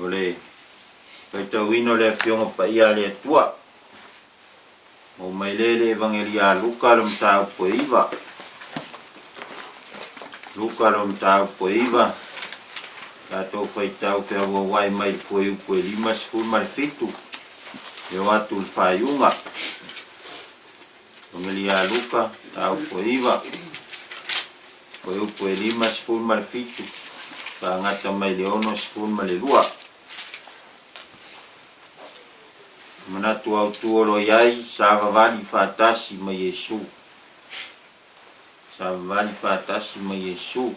O le faitauina o le Afioga Paia a le Atua. Maua mai lea i le Evagelia a Luka le mataupu e 9. Luka le mataupu e 9. Tatou faitau feauauai mai le fuaiupu e 57 e oo atu i le faaiuga. Evagelia a Luka, mataupu e 9. Fuaiupu e 57 faagata mai le 62. Manatu autu o lo o i ai, savavali faatasi ma Iesu. Savavali faatasi ma Iesu.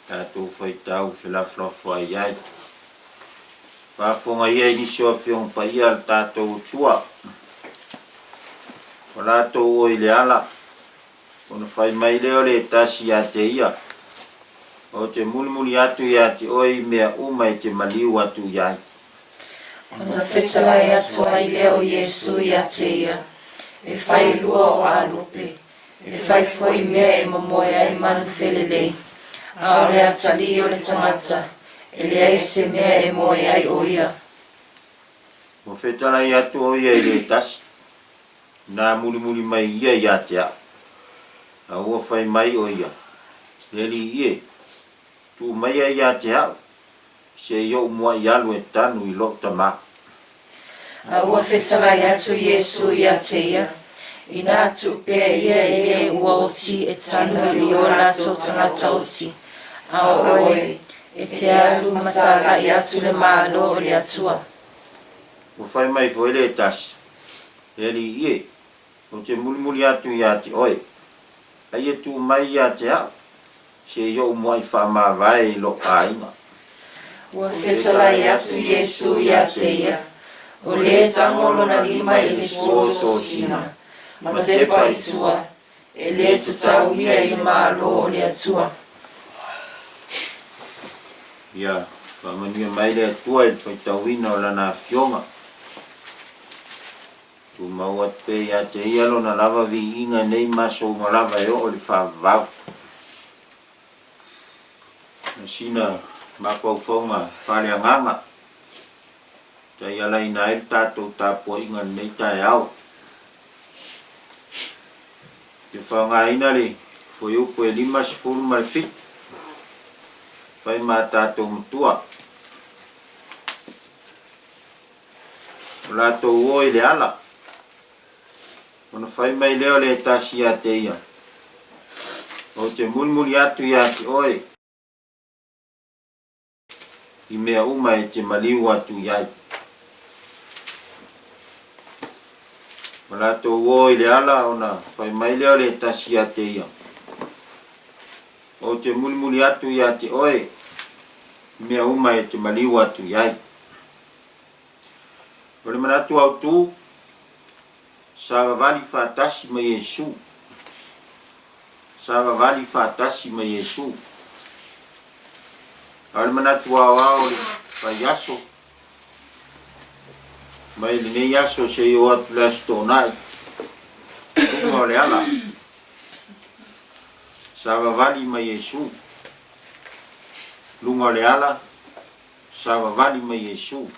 Tatou faitau felafolafoai ai. Faafofoga ia i nisi o Afioga Paia a le tatou Atua. O latou o i le ala, ona fai mai lea o le tasi ia te ia, Ou te mulimuli atu ia te oe i mea uma e te maliu atu i ai. Ona fetalai atu ai lea o Iesu ia te ia, E fai lua o alupe, e fai foi mea e momoe ai manu felelei, a o le atalii o le tagata, e leai se mea e moe ai ʻo ia. Ua fetalai atu ʻo ia i le tasi, na mulimuli mai ia ia te au. A ua fai mai ʻo ia, Le alii e, tuu maia ia te au, se i ou muaʻi alu e tanu i loʻu tamā. A ua fetalai atu Iesu ia te ia, Inā tuu pea ia e e ua oti e tanu i o latou tagata oti, a o oe, e te alu ma tālaʻi atu le Malo o le Atua. Ua fai mai foi le tasi, Le alii e, ou te mulimuli atu ia te oe, a ia tuu mai ia te au, se i ou muaʻi faamavae i loʻu aiga. Ua fetalai atu Iesu ia te ia, O lē tago lona lima i le suo tosina, ma tepa i tua, e lē tatau ia i le Malo o le Atua. Ia faamanuia mai le Atua i le faitauina o Lana Afioga. Tumau atu pea ia te Ia Lona lava viiga nei ma aso uma lava e oo i le faavavau. Na sina mafaufauga faaleagaga taialaina ai le tatou tapuaiga i lenei taeao. Ia faaaogaina le fuaiupu e 57 fai ma tatou matua. O latou o i le ala. Ona fai mai lea o le tasi ia te ia, Ou te mulimuli atu ia te oe i mea uma e te maliu atu i ai. O latou o i le ala ona fai mai lea o le tasi ia te ia, Ou te mulimuli atu ia te oe i mea uma e te maliu atu i ai. O le manatu autu, savavali faatasi ma Iesu. Savavali faatasi ma Iesu. A o le manatu aoao o le faiaso, mai lenei aso seia oo atu i le Aso Toonai, luga o le ala, savavali ma Iesu. Luga o le ala, savavali ma Iesu.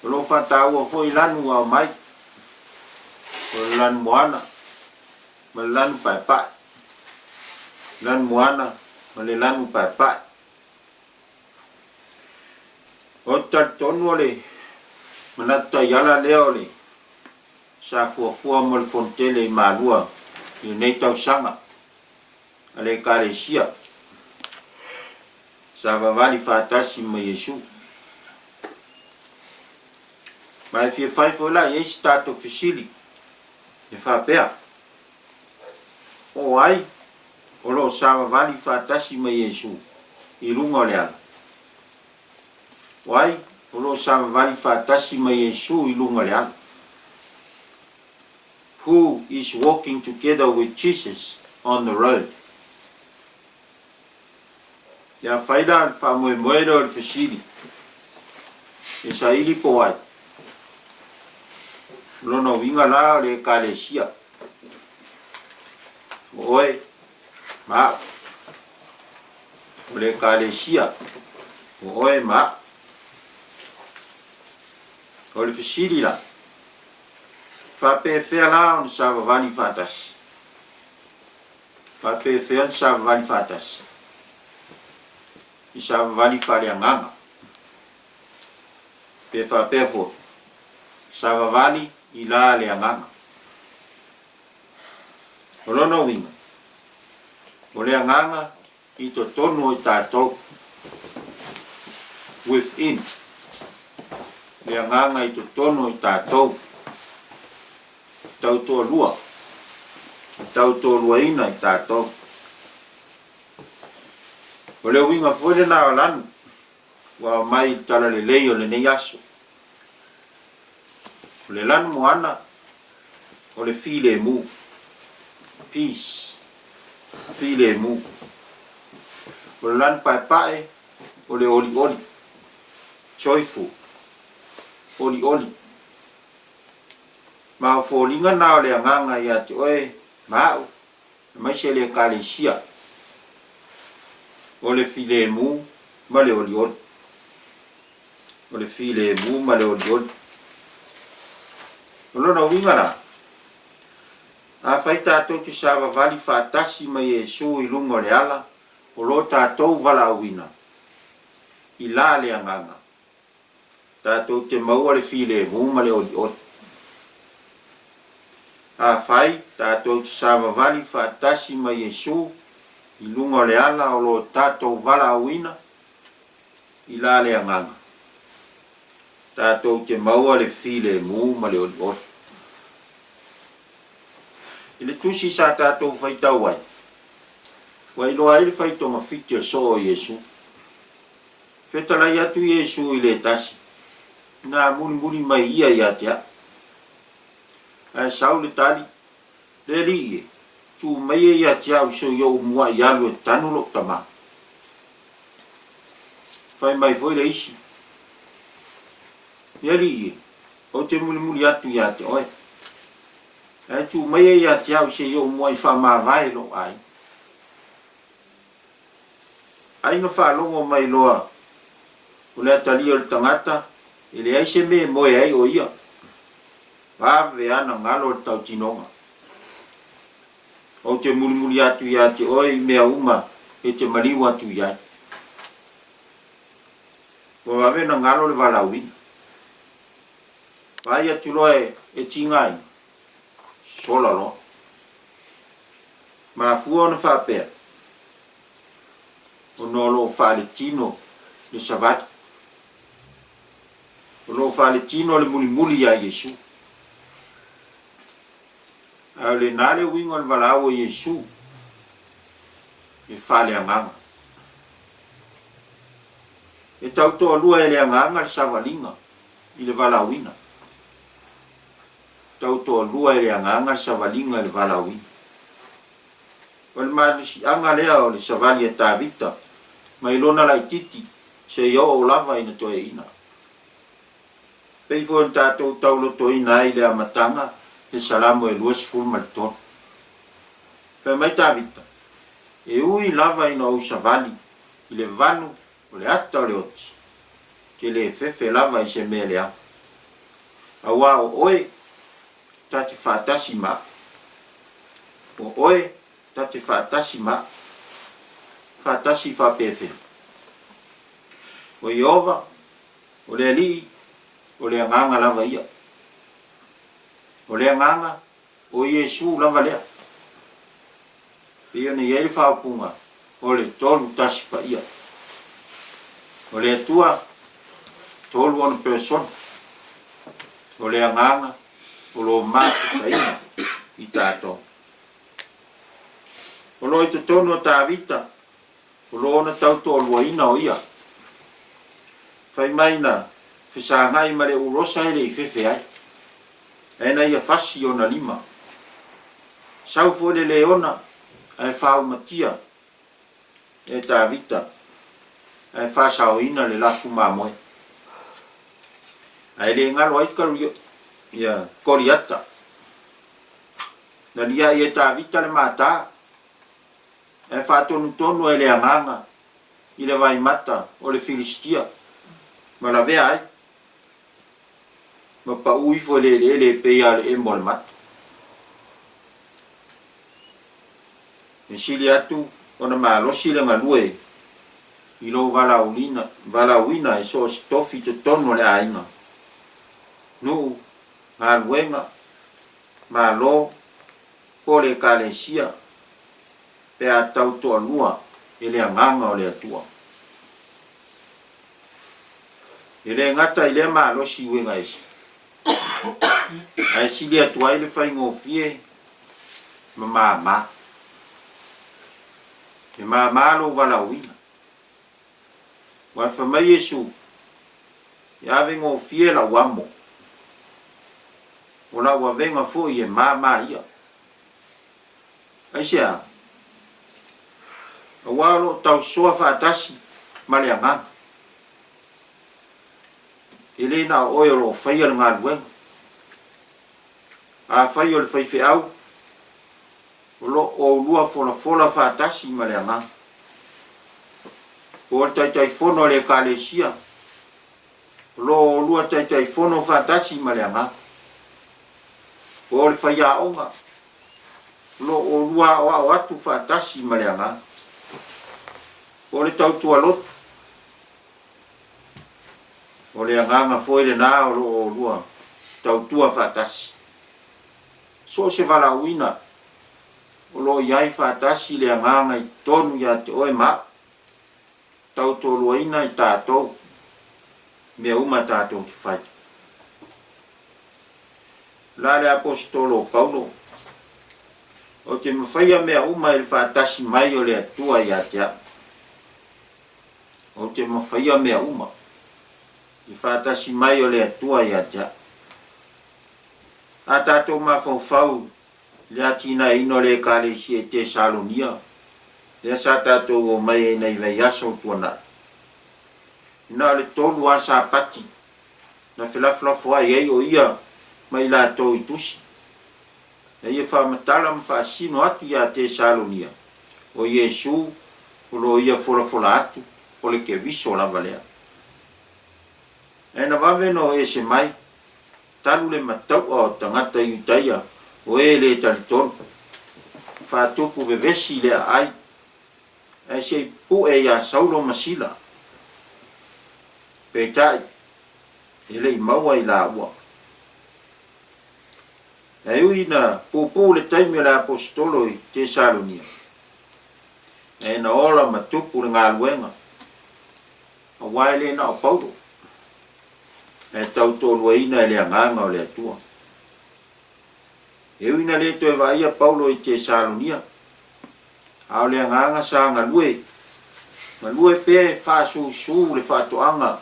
O lo o faataua foi lanu ua aumai, o le lanu moana ma le lanu paepae, lanu moana ma le lanu paepae. Ou te talitonu o le manatu taiala lea o le sa fuafua mo le Fonotele i Malua i lenei tausaga a le Ekalesia. Savavali faatasi ma Iesu. Ma e fia fai foi la i ai se tatou fesili e faapea, O ai o lo o savavali faatasi ma Iesu i luga o le ala? O ai o lo o savavali faatasi ma Iesu i luga o le ala? Who is walking together with Jesus on the road? Ia fai la le faamoemoe lea o le fesili, e saili po o ai? O lona uiga la o le Ekalesia, o oe ma au. O le Ekalesia. O oe ma a'u. O le fesili la, faapefea la ona savavali faatasi? Faapefea ona savavali faatasi? I savavali faaleagaga. Pe faapea foi, savavali i la le agaga. O lona uiga, o le agaga i totonu o i tatou, within, le agaga i totonu o i tatou, tautoalua, tautoaluaina i tatou. O le uiga foi lena o lanu ua aumai i le Talalelei o lenei aso. O le lanumoana, o le filemu, peace, filemu. O le lanupaepae, o le olioli, joyful, olioli. Ma o foliga na o le Agaga ia te oe ma au, aemaise le Ekalesia, o le filemu ma le olioli. O le filemu ma le olioli. O lona uiga la, afai tatou te savavali faatasi ma Iesu i luga o le ala o lo tatou valaauina, i la le Agaga, tatou te maua le filemu ma le olioli. Afai tatou te savavali faatasi ma Iesu i luga o le ala o lo tatou valaauina i la le Agaga, tatou te maua le filemu ma le olioli. I le tusi sa tatou faitau ai, ua iloa ai le fai togafiti o soo o Iesu. Fetalai atu Iesu i le tasi, na mulimuli mai ia ia te a'u. Ae sau le tali, Le Alii e, tuu maia ia te a'u se i ou mua'i alu e tanu lo'u tamā. Fai mai foi le isi, Le Alii e, ou te mulimuli atu ia te oe. Ae tuu maia ia te a'u se i ou mua'i faamavae lo'u aiga. Ai na faalogo mai loa o le atalia o le tagata e leai se mea e moe ai o ia. Vave ana galo le tautinoga. Ou te mulimuli atu ia te oe i mea uma e te maliu atu i ai. Ua vave ona galo le valaauina. Vaai atu loa e tigaina, sola loa. Mafua ona faapea, ona o lo o faaletino le savali. O lo o faaletino le mulimuli ia Iesu. Ae o lena le uiga o le valaau a Iesu e faaleagaga. E tau toalua e le agaga le savaliga i le valaauina. Tau toalua e le agaga le savaliga i le valaauina. O le malosiaga lea o le savali a Tavita mai lona laitiiti seia oo lava ina toeaina. Pei foi ona tatou taulotoina ai i le amataga le Salamo e 23. Fai mai Tavita, E ui lava ina ou savali i le vanu o le ata o le oti, te le fefe lava i se mea leaga. Auā o oe ta te faatasi ma a'u. O oe ta te faatasi ma a'u. Faatasi faapefea? O Ieova, o le Alii, o le Agaga lava ia. O le Agaga, O Iesu lava lea. Pei ona i ai le faaupuga, o le Tolu Tasi Paia. O le Atua, tolu ona persona. O le Agaga o lo o mafutaina i tatou. O lo o i totonu o Tavita, o lo o ona tau toaluaina o ia. Fai mai na fesagai ma le ulosa e le i fefe ai. Ae na ia fasi ona lima. Sau foi le leona ae faaumatia e Tavita ae faasaoina le lafu mamoe. Ae le galo ai ia Koliata. Na liai e Tavita le mata ae faatonutonu e le Agaga. i le vaimata o le Filisitia ma lavea ai, ma pau ifo i le eleele e pei lava o le emo o le mata. E sili atu ona malosi le galue i lou valaauina i so o se tofi i totonu o le aiga, nuu, galuega, Malo, po o le Ekalesia, pe a tau toalua e le Agaga o le Atua. E le gata i lea malosi uiga ese, ae sili atu ai le faigofie ma mama. E mama lou valaauina. Aua fai mai Iesu, E ave gofie lau amo, o lau avega foi e mama ia. Aisea? Aua o lo o tausoa faatasi ma le Agaga. E le na o oe o lo o faia le galuega. Afai o le faifeau, o lo o oulua folafola faatasi ma le Agaga. Po o le Taitaifono a le Ekalesia, o lo o oulua taitaifono faatasi ma le Agaga. Po o le faiaoga, o lo o oulua aoao atu faatasi ma le Agaga. Po o le tautua lotu, o le Agaga foi lena o lo o oulua tautua faatasi. So o se valaauina o lo o i ai faatasi le Agaga i totonu ia te oe ma au, tautoaluaina i tatou mea uma tatou te fai. La le Aposetolo o Paulo, Ou te mafaia mea uma i le faatasi mai o le Atua ia te au. Ou te mafaia mea uma i le faatasi mai o le Atua ia te au. A tatou mafaufau i le atinaeina o le Ekalesia i Tesalonia, lea sa tatou omai ai nai vaiaso ua tuanai, na o le tolu lava Sapati na felafolafoai ai o ia ma i latou i tusi, na ia faamatala ma faasino atu iā Tesalonia, o Iesu o lo o ia folafola atu, o le Keriso lava lea. Ae na vave ona o ese mai, talu le matau'a o tagata Iutaia o e le talitonu, faatupu vevesi le aai, ae se i pu'e iā Saulo ma Sila. Peitai, e le i maua i lāua. Ae ui ina pupū le taimi o le Aposetolo i Tesalonia, ae na ola ma tupu le galuega, aua e le na o Paulo, ae tautoaluaina e le Agaga o le Atua. E ui ina le toe vaaia Paulo i Tesalonia, a o le Agaga sa galue, galue pea e faasusu le faatoaga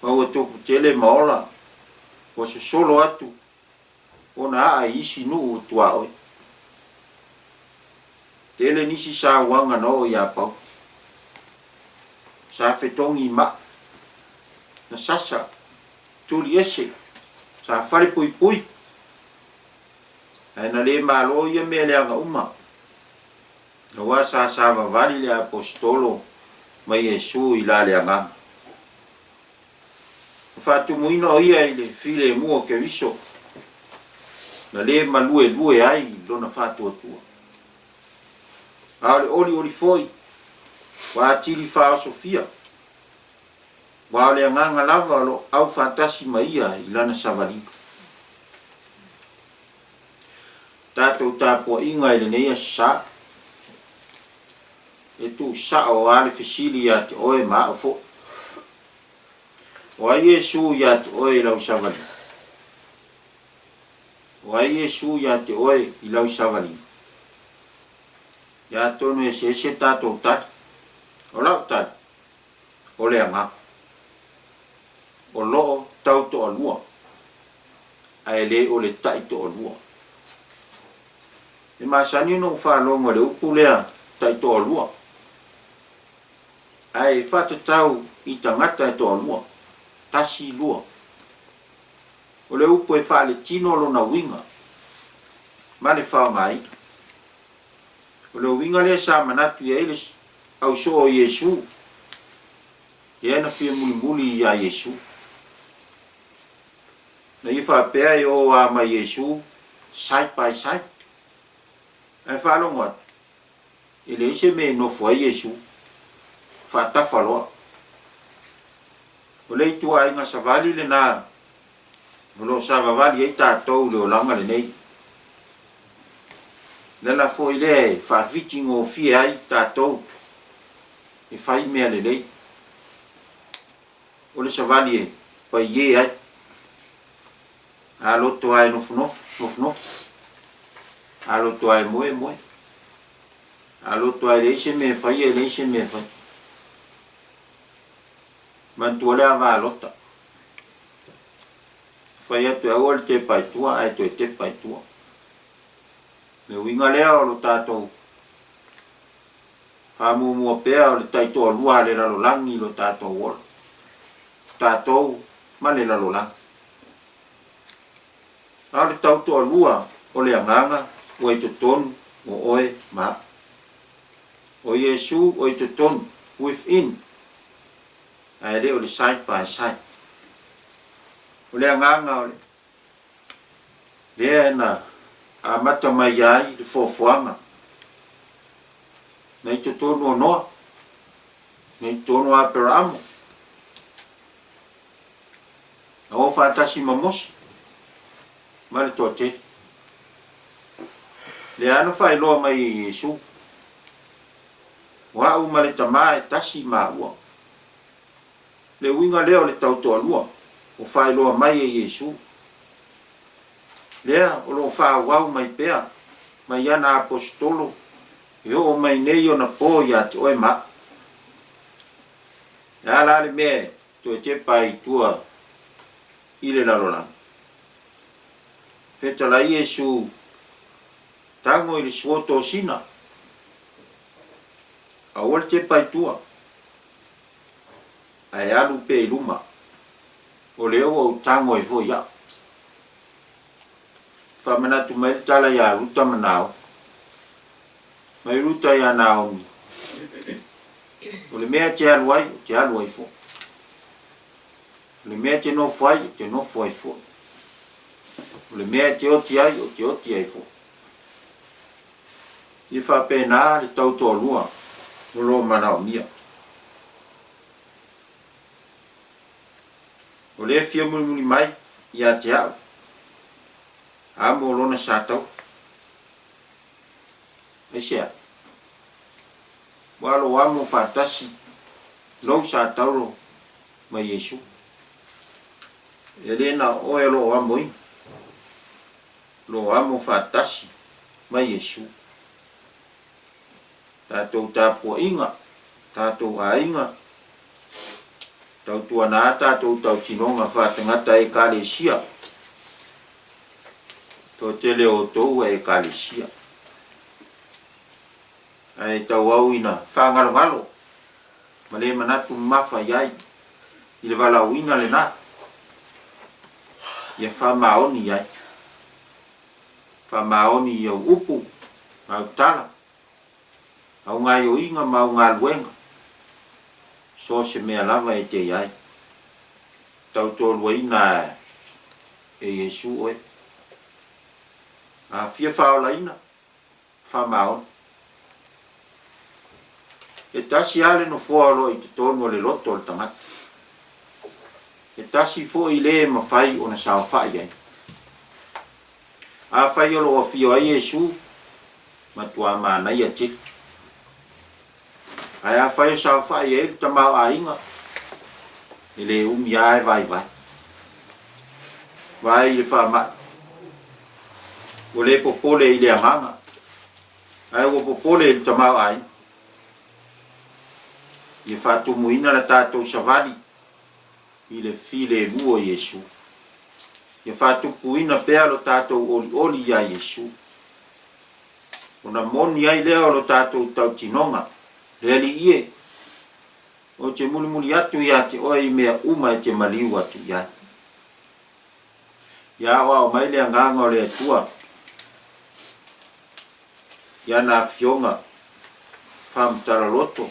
ma ua tupu tele ma ola, ua sosolo atu ona aa i isi nuu o tuaoi. Tele nisi sauaga na oo iā Paulo. Sa fetogi i maa, na sasa, tuli ese, sa falepuipui, ae na le malo ia mea leaga uma, aua sa savavali le Aposetolo ma Iesu i la le Agaga. Na faatumuina o ia i le filemu o Keriso, na le maluelue ai lona faatuatua. A o le olioli foi, ua atili faaosofia, aua o le Agaga lava o lo o aufaatasi ma ia i lana savaliga. Tatou tapuaiga i lenei aso sa, e tuusao lava le fesili ia te oe ma au foi. O ai Iesu ia te oe i lau savaliga? O ai Iesu ia te oe i lau savaliga? Ia atonu e eseese tatou tali. O lau tali, o le Agaga. O loo tau toalua, ae le o le taʻi toalua. E masani ona ou faalogo i le upu lea taʻi toalua. Ae faatatau i tagata e toalua, tasi, lua. O le upu e faaletino lona uiga ma le faaaogaina. O le uiga lea sa manatu i ai le ausoo o Iesu. Lea na fia mulimuli iā Iesu. Na ia faapea e o a ma Iesu side by side. Ae faalogo atu, e leai se mea e nofo ai Iesu, faatafa loa. O le ituaiga savali lena o lo o savavali ai tatou i le olaga lenei. O le ala foi lea e faafitigofie ai tatou e fai mea lelei. O le savali e paie ai. A loto lava e nofonofo, nofonofo. A loto lava e moe, moe. A loto lava e leai se mea e faia, e leai se mea e faia. Manatua le ava a Lota. Fai atu e aua le tepa i tua ae toe tepa i tua. Le uiga lea o lo tatou faamuamua pea o le taitoalua a le lalolagi i lo tatou ola. Tatou ma le lalolagi. A o le tautoalua o le agaga ua i totonu o oe ma au. O Iesu ua i totonu, within, ae le o le side by side. O le agaga o le lea na amata mai ai le foafoaga na i totonu o Noa, na i totonu o Aperaamo, na o faatasi ma Mose ma le toatele. Lea na faailoa mai e Iesu, O au ma le Tama e tasi maua. Le uiga lea o le tautoalua ua faailoa mai e Iesu. Lea o lo o faaauau mai pea mai ana Aposetolo e oo mai nei ona po ia te oe ma au. E a la le mea e toe tepa ai i tua i le lalolagi? Fetalai Iesu tago i le suo tosina, aua le tepa i tua, ae alu pea i luma, o lea ua ou tago ai foi au. Faamanatu mai le tala ia Ruta ma Naomi. Mai Ruta ia Naomi, o le mea e te alu ai, ou te alu ai foi. O le mea e te nofo ai, ou te nofo ai foi. O le mea e te oti ai, ou te oti ai foi. E faapena le tautoalua o lo o manaomia. O lea e fia mulimuli mai ia te au, amo lona sa tau. Aisea? Ua lo amo faatasi lou sa tauro ma Iesu. E le na o oe o lo o amoina, lo amo faatasi ma Iesu. Tatou tapuaiga, tatou aiga, tautuana tatou tautinoga faatagata Ekalesia, toatele o outou ua Ekalesia. Ae tauau ina faagalogalo ma le manatu mamafa i ai i le valaauina lena, ia faamaoni i ai. Faamaoni i au upu ma au tala, au gaioiga ma au galuega, so o se mea lava e te i ai. Tautoaluaina e Iesu oe. A fia faaolaina, faamaoni. E tasi lava le nofoa o lo o i totonu o le loto o le tagata. E tasi foi le e mafai ona saofai ai. Afai o lo o afio ai Iesu, matuā manaia tele. Ae afai o saofai ai le tamaoaiga, e le umi lava e vaivai. Vaai i le faamai, ua le popole i le agaga, ae ua popole i le tamaoaiga. Ia faatumuina la tatou savali i le filemu o Iesu. Ia faatupuina pea lo tatou olioli iā Iesu. Ona moni ai lea o lo tatou tautinoga, Le Alii e, ou te mulimuli atu ia te oe i mea uma e te maliu atu i ai. Ia aoao mai le agaga o le Atua i ana afioga faamatala loto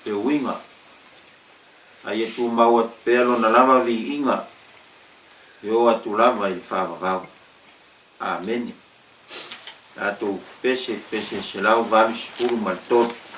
le uiga. A ia tumau atu pea Lona lava viiga e oo atu lava i le faavavau. Amene. Tatou pese, pese 183.